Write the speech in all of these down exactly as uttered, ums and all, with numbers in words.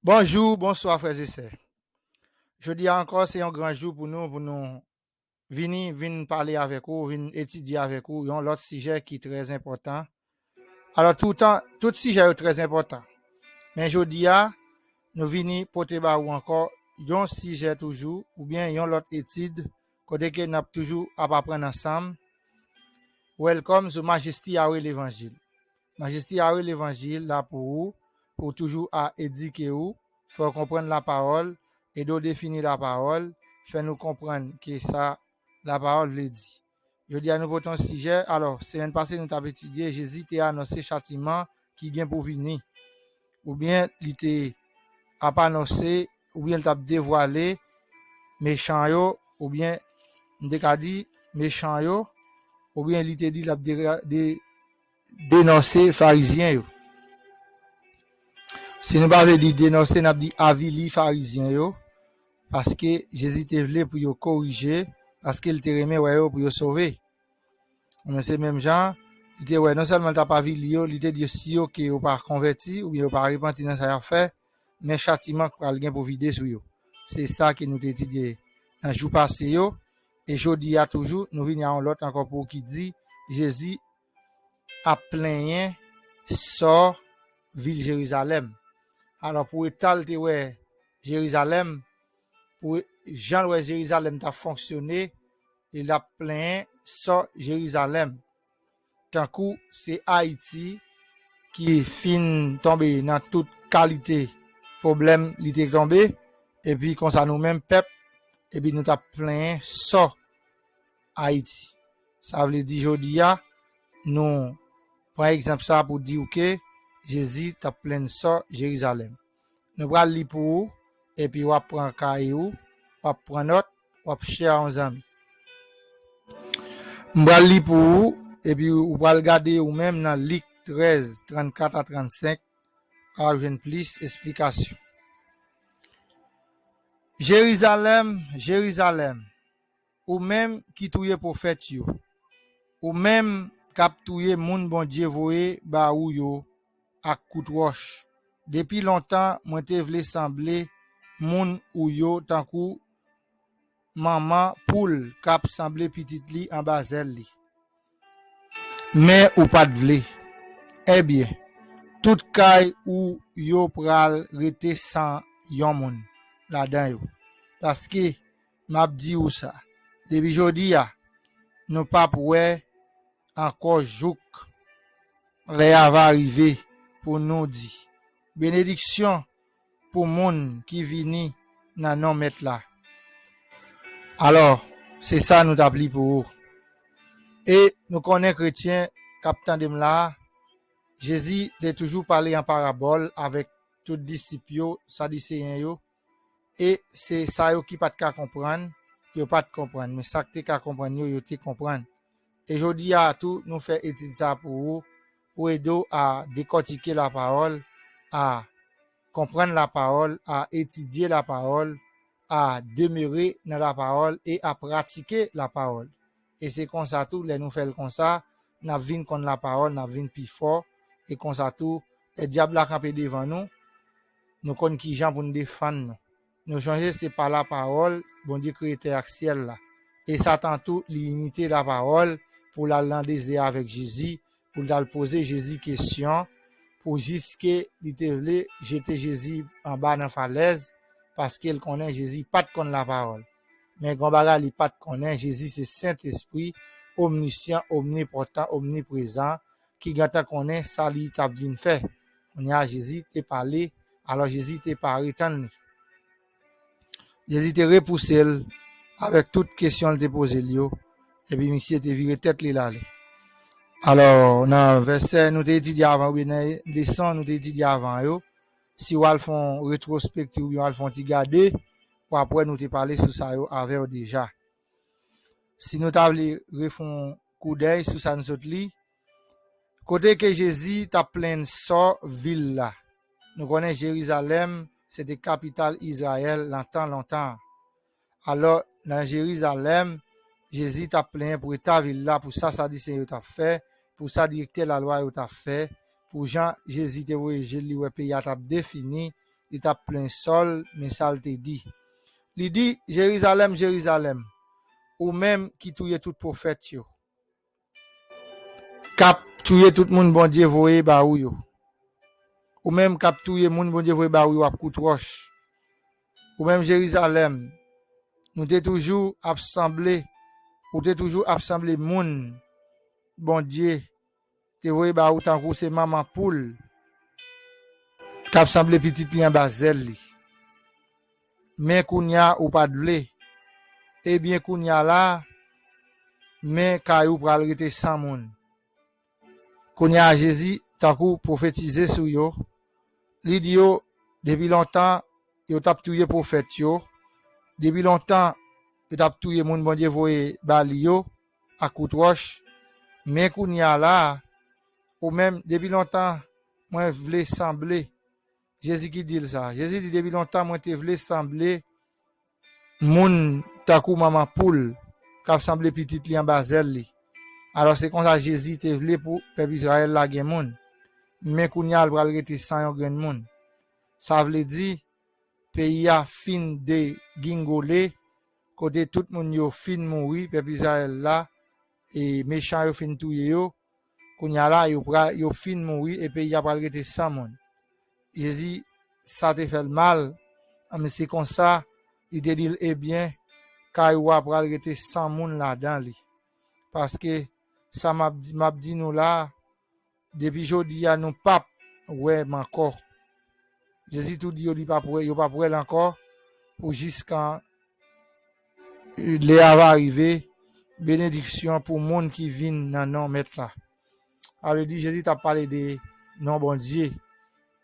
Bonjou, bonswa frè e sè. Jodi a ankò se yon gran jou pou nou, pou nou vini, vin pale avèk ou, vin etidye avèk ou yon lòt sijè ki trè enpòtan. Alò, toutan, tout sijè yo trè enpòtan. Men jodi a, nou vini pote ba ou ankò yon sijè toujou, oubyen yon lòt etid, kote ke n ap toujou ap aprann ansanm. Welcome sou Majesty Yahweh Levanjil. Majesty Yahweh Levanjil la pou ou, pou toujou a edike ou, fè w konprann lapawòl, ede w defini lapawòl, fè nou konprann ke sa lapawòl vle di. Jodi a nou pote yon sijè, alò, semèn pase nou t ap etidye, Jezi te anonse chatiman ki gen pou vini. Oubyen li te ap anonse, oubyen li t ap devwale mechan yo, oubyen m te ka di mechan yo, oubyen li te di l ap de, de, denonse Farizyen yo. Si nou pa vle di denonse, n ap di avili Farizyen yo, paske Jezi te vle pou yo korije, paske l te renmen wè yo pou yo sove. Men se menm jan, li te wè, non sèlman l t ap avili yo, li te di yo si yo ke yo pa konvèti, oubyen yo pa repanti nan sa y ap fè, men chatiman k pral gen pou vide sou yo. Se sa ke nou te etidye nan jou pase yo, e jodi a toujou, nou vini a yon lòt ankò pou ki di, Jezi ap plenyen sò vil Jerizalèm. Alò, pou eta l te wè Jerizalèm, pou jan l wè Jerizalèm t ap fonksyone, e l ap plenyen sò Jerizalèm. Tankou se Ayiti ki fin tonbe nan tout kalite pwoblèm li te tonbe, epi konsa nou menm pèp, epi nou t ap plenyen sò Ayiti. Sa vle di jodi a, nou pran egzanp sa pou di w ke Jezi t ap plenn sò Jerizalèm. Nou pral li pou ou, epi w ap pran kaye ou, w ap pran nòt, w ap share yon zanmi. M pral li pou ou, epi ou pral gade ou menm nan Lik trèz, trannkat a trannsenk, w ap jwenn plis esplikasyon. Jerizalèm, Jerizalèm, ou menm ki touye pwofèt yo, ou menm k ap touye moun Bondye voye ba ou yo ak kout wòch. Depi lontan, mwen te vle sanble moun ou yo tankou manman poul k ap sanble pitit li anba zèl li. Men ou pa t vle. Ebyen, tout kay ou yo pral rete san yon moun ladan yo. Paske, m ap di ou sa, depi jodi a, nou p ap wè ankò jouk lè a va rive pou nou di, benediksyon pou moun ki vini nan non Mèt la. Alò, se sa nou t ap li pou ou. E nou konnen kretyen k ap tande m la a, Jezi te toujou pale an parabòl avèk tout disip yo, Sadiseyen yo, e se sa yo ki pa t ka konprann, yo pa t konprann, men sa k te ka konprann yo, yo te konprann. E jodi a tou, nou fè etid sa pou ou, pou ede w a dekòtike lapawòl, a konprann lapawòl, a etidye lapawòl, a demere nan lapawòl e a pratike lapawòl. E se konsa tou, lè nou fè l konsa, n ap vin konn lapawòl, n ap vin pi fò, e konsa tou, lè dyab la kanpe devan nou, nou konn ki jan pou n defann nou. Nou chonje se pa lapawòl Bondye Kreyatè ak syèl la. E Satan tou, li imite lapawòl pou l al nan dezè avèk Jezi, pou l t al poze Jezi kesyon, pou jiske li te vle jete Jezi anba nan falèz, paske l konnen Jezi pa t konn lapawòl. Men gon bagay li pa t konnen, Jezi se Sentespri, omnisyan, omnipotan, omniprezan, ki gentan konnen sa li t ap vin fè. Kounye a, Jezi te pale, alò Jezi te pare tann li. Jezi te repouse l avèk tout kesyon l te poze l yo, epi misye te vire tèt li l ale. Alò, nan vèsè nou te etidye avan, oubyen nan leson nou te etidye avan yo, si w al fè yon retwospektiv oubyen w al fè yon ti gade, w ap wè nou te pale sou sa yo avè w deja. Si nou ta vle refè yon koudèy sou sa nou sot li, kote ke Jezi t ap plenn sò vil la. Nou konnen Jerizalèm se te kapital Izrayèl nan tan lontan an. Alò, nan Jerizalèm, Jezi t ap plenyen pou eta vil la, pou sa Sadiseyen yo t ap fè, pou sa direktè lalwa yo t ap fè, pou jan Jezi te voye je l, li wè peyi a t ap defini, li t ap plenn Sòl, men sa l te di. Li di, Jerizalèm, Jerizalèm, ou menm ki touye tout pwofèt yo, k ap touye tout moun Bondye voye ba ou yo. Ou menm k ap touye moun Bondye voye ba ou yo ak kout wòch. Ou menm Jerizalèm, nou te toujou ap sanble, ou te toujou ap sanble moun Bondye te voye ba ou tankou se manman poul k ap sanble pitit li anba zèl li. Men kounye a ou pa t vle. Ebyen kounye a la, men kay ou pral rete san moun. Kounye a Jezi tankou pwofetize sou yo. Li di yo, depi lontan, yo t ap touye pwofèt yo. Depi lontan, yo t ap touye moun Bondye voye ba li yo ak kout wòch. Men kounye a la, ou menm, depi lontan, mwen vle sanble. Jezi ki di l sa. Jezi di, depi lontan, mwen te vle sanble moun tankou manman poul k ap sanble pitit li anba zèl li. Alò, se konsa Jezi te vle pou pèp Izrayèl la gen moun. Men kounye a, l pral rete san yon grenn moun. Sa vle di, peyi a fin degingole, kote tout moun yo fin mouri, pèp Izrayèl la, e mechan yo fin touye yo. Kounye a la, yo, pra, yo fin mouri, e peyi a pral rete san moun. Jezi, sa te fè l mal, men se konsa, li te di l, ebyen, kay ou a pral rete san moun ladan li. Paske, sa m ap, m ap di nou la, depi jodi a, nou p ap wè m ankò. Jezi tou di yo, li p ap wè, yo p ap wè l ankò, pou jiskan lè a va rive, benediksyon pou moun ki vin nan non Mèt la. A vle di, Jezi t ap pale de non Bondye.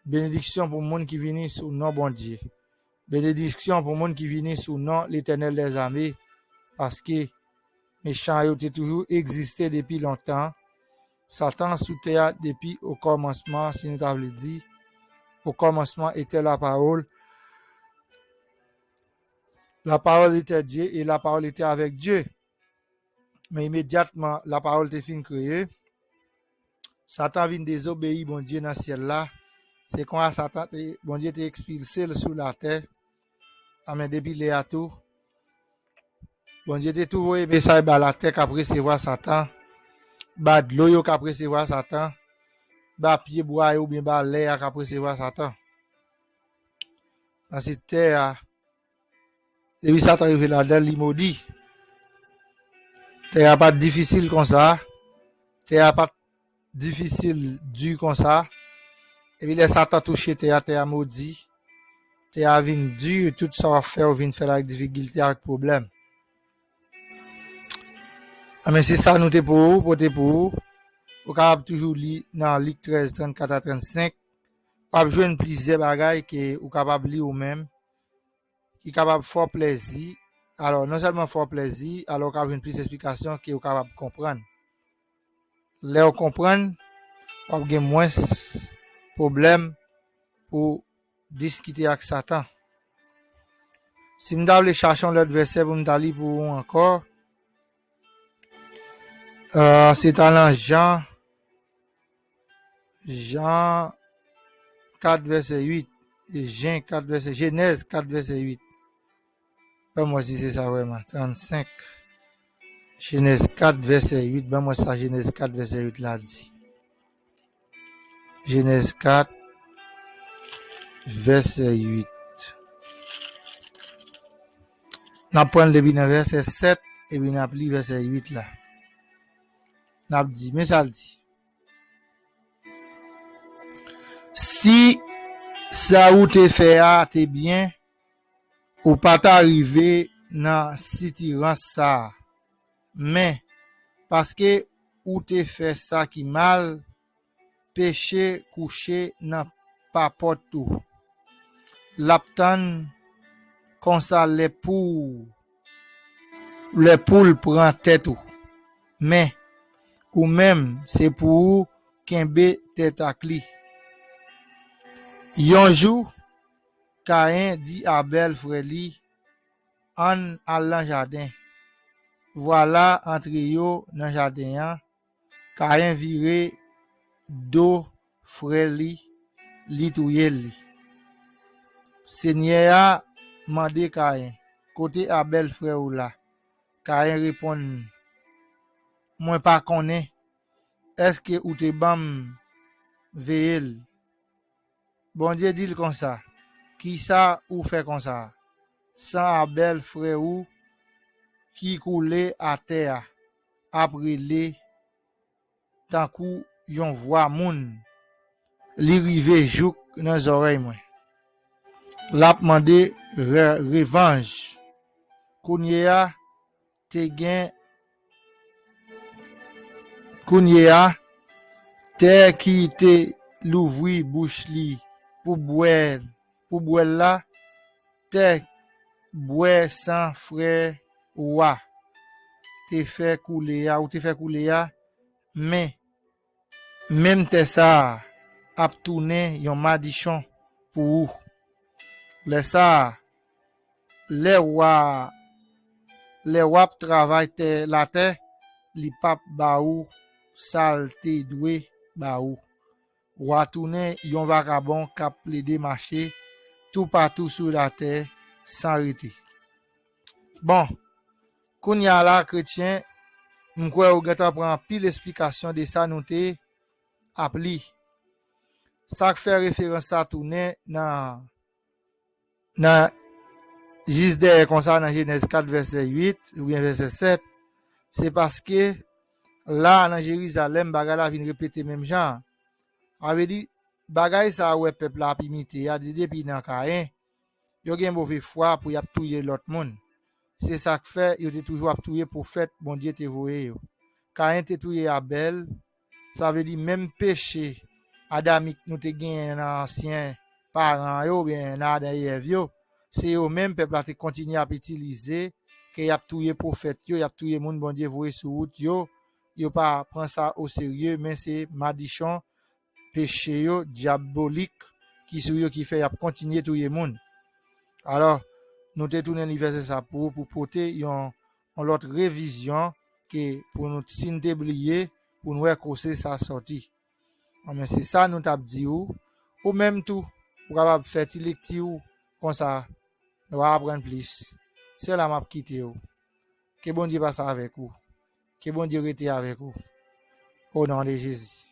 Benediksyon pou moun ki vini sou non Bondye. Benediksyon pou moun ki vini sou non Letènèl dèzame. Paske mechan yo te toujou egziste depi lontan. Satan sou tè a depi okòmansman, si nou ta vle di, au commencement était la parole. La parole était Dieu et la parole était avec Dieu. Men imedyatman, la parole te fin kreye, Satan vin dezobeyi Bondye nan syèl la. Se konsa Satan te, Bondye te ekspilse l sou latè. Amen. Depi lè a tou, Bondye te tou voye mesaj ba latè k ap resevwa Satan, ba dlo yo k ap resevwa Satan, ba pye bwa yo oubyen ba lè a k ap resevwa Satan. Paske tè a, depi Satan rive ladan l, li modi. Tè a pa t difisil konsa. Tè a pa t difisil, di konsa. Epi lè Satan touche tè a, tè a modi. Tè a vin di, tout sa w ap fè, ou vin fè l ak difikilte, ak pwoblèm. Anben, se sa nou te pou ou, pote pou ou. Ou kapab toujou li nan Lik trèz, trannkat a trannsenk. W ap jwenn plizyè bagay ke ou kapab li ou menm, ki kapab fè w plèzi. Alò, non sèlman fè w plèzi, alò w ka jwenn plis esplikasyon ke w kapab konprann. Lè w konprann, w ap gen mwens pwoblèm pou diskite ak Satan. Si m ta vle chache yon lòt vèsè pou m ta li pou ou ankò, euh, se ta nan Jan, Jan kat vèsè uit. Jen kat vèsè, Jenèz kat vèsè uit. Ban m wè si se sa vrèman. Trannsenk. Jenèz kat vèsè uit. Ban m wè sa Jenèz kat vèsè uit la di. Jenèz kat vèsè uit. N ap pran l depi nan vèsè sèt, epi n ap li vèsè uit la. N ap di, men sa l di. Si sa ou te fè a te byen, ou pa ta rive nan sitirans sa a. Men, paske ou te fè sa ki mal, peche kouche nan papòt ou. L ap tann konsa lè pou, lè pou l pran tèt ou. Men, ou menm, se pou ou kenbe tèt ak li. Yon jou, Kayen di Abèl, frè li, ann al nan jaden. Vwala, antre yo nan jaden an, Kayen vire do frè li, li touye li. Senyè a mande Kayen, "Kote Abèl frè ou la?" Kayen reponn, "Mwen pa konnen. Èske ou te ban m veye l?" Bondye di l konsa, "Kisa ou fè konsa? San Abèl frè ou ki koule atè a ap rele tankou yon vwa moun. Li rive jouk nan zòrèy mwen. L ap mande re- revanj." Kounye a, te gen, kounye a, tè ki te louvri bouch li pou bwè, pou bwè l la, tè bwè san frè ou a te fè koule a, ou te fè koule a, men menm tè sa a ap tounen yon madichon pou ou. Lè sa a, lè w a, lè w ap travay tè, latè, li p ap ba ou sa l te dwe ba ou. W a tounen yon vakabon k ap plede mache toupatou sou latè san rete. Bon, kounye a la, kretyen, m kwè ou gentan pran anpil esplikasyon de sa nou te ap li. Sa k fè referans sa tounen nan, nan jis dèyè konsa nan Jenèz kat vèsè uit oubyen vèsè sèt, se paske la nan Jerizalèm, bagay la vin repete menm jan an. Sa vle di, bagay sa a ou wè pèp la ap imite a, de- depi nan Kayen, yo gen move fwa pou y ap touye lòt moun. Se sa k fè yo te toujou ap touye pwofèt Bondye te voye yo. Kayen te touye Abèl, sa vle di menm peche adamik nou te genyen nan ansyen paran yo, oubyen nan Adan e Èv yo, se yo menm pèp la te kontinye ap itilize, ke y ap touye pwofèt yo, y ap touye moun Bondye voye sou wout yo, yo pa pran sa oserye, men se madichon peche yo dyabolik ki sou yo ki fè y ap kontinye touye moun. Alò, nou te tounen li vèsè sa pou ou, pou pote yon, yon lòt revizyon ke pou nou, si n te bliye, pou n wè kote sa sòti. Anben, se sa nou t ap di ou. Ou menm tou, ou kapab fè ti lekti ou konsa, w a aprann plis. Se la m ap kite ou. Ke Bondye pase avèk ou. Ke Bondye rete avèk ou. O non de Jezi.